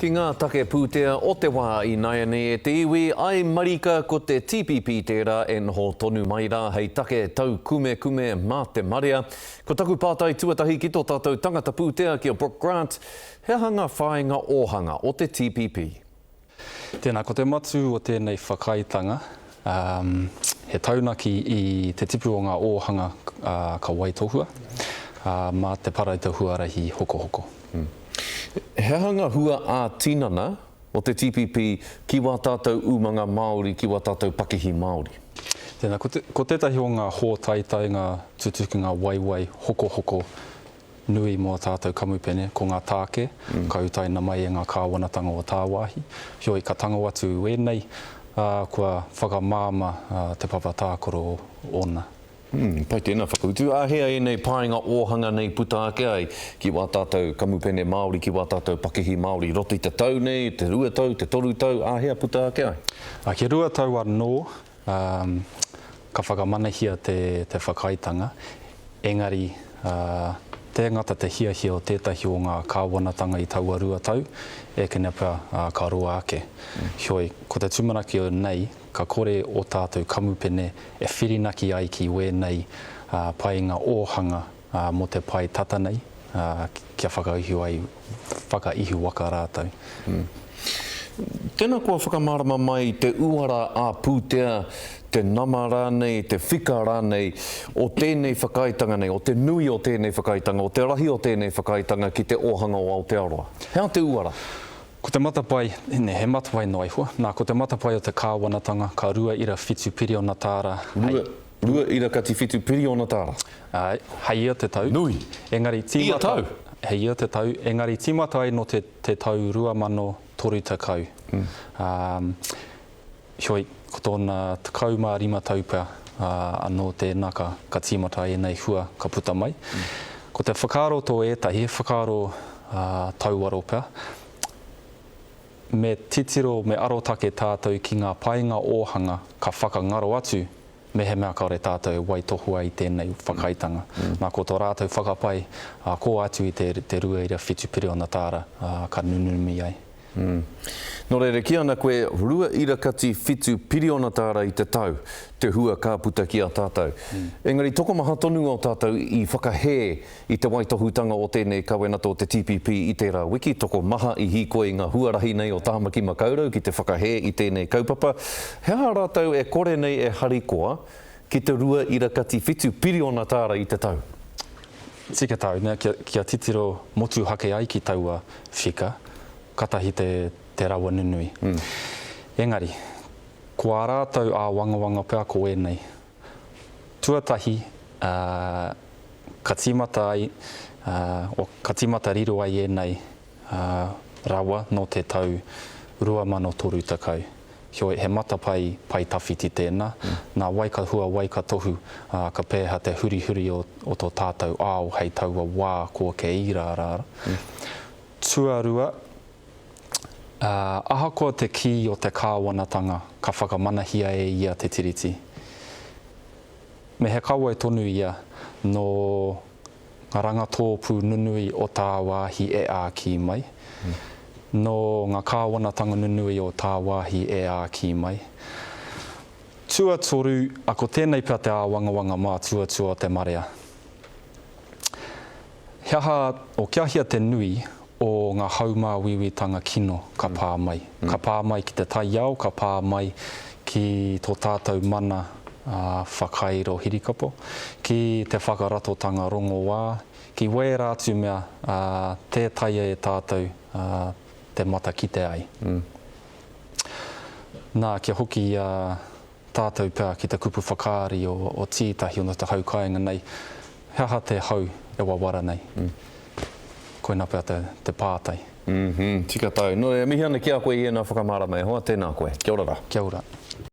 Ki ngā take pūtea o te wā ināianei e te iwi, ai marika ko te TPP tērā e noho tonu mai rā hei take taukumekume mā te marea. Ko taku pātai tuatahi ki tō tātou tangata pūtea ki a Brooke Grant, he aha ngā whāinga ōhanga o te TPP? Tēnā, ko te matū o tēnei whakaaetanga, he taunaki i te tipu o ngā ōhanga ka waitohua mā te para i te huarahi hokohoko. He aha ngā hua ā-tinana o te TPP ki wā tātou umanga Māori, ki wā tātou pakihi Māori? Tēnā, ko, te, ko tētahi o ngā hōtaetainga tutukinga waiwai hokohoko nui mō ā tātou kamupene, ko ngā tāke ka utaina mai e ngā kāwanatanga o tāwāhi. Heoi, ka tango atu ēnei, ā, kua whakamāmā te papa tākaro ōna. Umm, pai tēnā whakautu. Āhea ēnei painga ōhanga nei puta ake ai ki wā tātou kamupene Māori, ki wā tātou pakihi Māori i roto i te tau nei, te rua tau, te toru tau, āhea puta ake ai? Ā, kia rua tau anō, ā, ka whakamanahia te, te whakaaetanga, engari, ā, tē ngata te hiahia o tētahi o ngā kāwanatanga i taua rua tau, ēkene pea, ā, ka roa ake. Heoi, ko te tūmanako nei, ka kore ō tātou kamupene e whirinaki ai ki wēnei painga ōhanga mō te pae tata nei, kia whakaihu ai, whakaihu waka rātou. Tēnā koa whakamārama mai te uara ā-pūtea, te nama rānei, te whika rānei o tēnei whakaaetanga nei, o te nui o tēnei whakaaetanga, o te rahi o tēnei whakaaetanga ki te ōhanga o Aotearoa. He aha te uara? Ko te matapae, nē, he matapae noa iho. Nā, ko te matapae o te kāwanatanga ka 2.7 piriona tāra hei. Rua, rua ira kati whitu piriona tāra. Āe, hei ia te tau. Nui. Engari Ia tīmata. tau? Hei ia te tau, engari tīmata ai nō te, te tau 2030. Ā, Heoi, ko tōna 15 tau pea anō tēnā ka, ka tīmata ēnei hua ka puta mai. Ko te whakaaro tō ētahi, he whakaaro tauaro pea, me titiro, me arotake tātou ki ngā painga ōhanga ka whakangaro atu mehemea kāore tātou e waitohua i tēnei whakaaetanga. Nā, ko tō rātou whakapae, kō atu i te, te 2.7 piriona tāra ka nunumi ai. Nō reira, kī ana koe, rua ira kati whitu piriona tāra i te tau, te hua ka puta ki a tātou. Engari tokomaha tonu o tātou i whakahē i te waitohutanga o tēnei kawenata o te TPP i tērā wiki, tokomaha i hīkoi i ngā huarahi nei o Tāmaki Makaurau ki te whakahē i tēnei kaupapa. He aha rātou e kore nei e harikoa ki te rua ira kati whitu piriona tāra i te tau? Tika tāu mea kia, kia titiro motuhake ai ki taua whika, katahi te, te rawa nunui. Engari, ko ā rātou āwangawanga pea ko ēnei. Tuatahi, ā, ka tīmata ai, ā, o, ka tīmata riro ai ēnei, ā, rawa nō te tau 2030. Heoi, he matapae pae tawhiti tēnā, nā wai ka hua, wai ka tohu, ā, ka pēhea te hurihuri o, o tō tātou ao hei taua wā kua kē i rā rā. Tuarua, ā, ahakoa te kī o te kāwanatanga ka whakamanahia e ia te Tiriti, me he kawe tonu ia nō ngā rangatōpū nunui o tāwāhi e ākī mai, nō ngā kāwanatanga nunui o tāwāhi e ākī mai. Tuatoru, a ko tēnei pea te āwangawanga mātuatua o te marea. He aha, o kia hia te nui o ngā haumāuiuitanga kino ka pā mai? Ka pā mai ki te taiao, ka pā mai ki tō tātou mana whakairo hirikapo, ki te whakaratotanga rongoā, ki wērā atu mea tē taea e tātou te matakite ai. Nā, kia hoki i a tātou pea ki te kupu whakaari o Tītahi, o te hau kāinga nei, he aha te hau e wawara nei? Koinā pea te pātai. Tika tāu. Nō reira, mihi ana ki a koe i ēnā whakamārama e hoa, tēnā koe. Kia ora rā. Kia ora.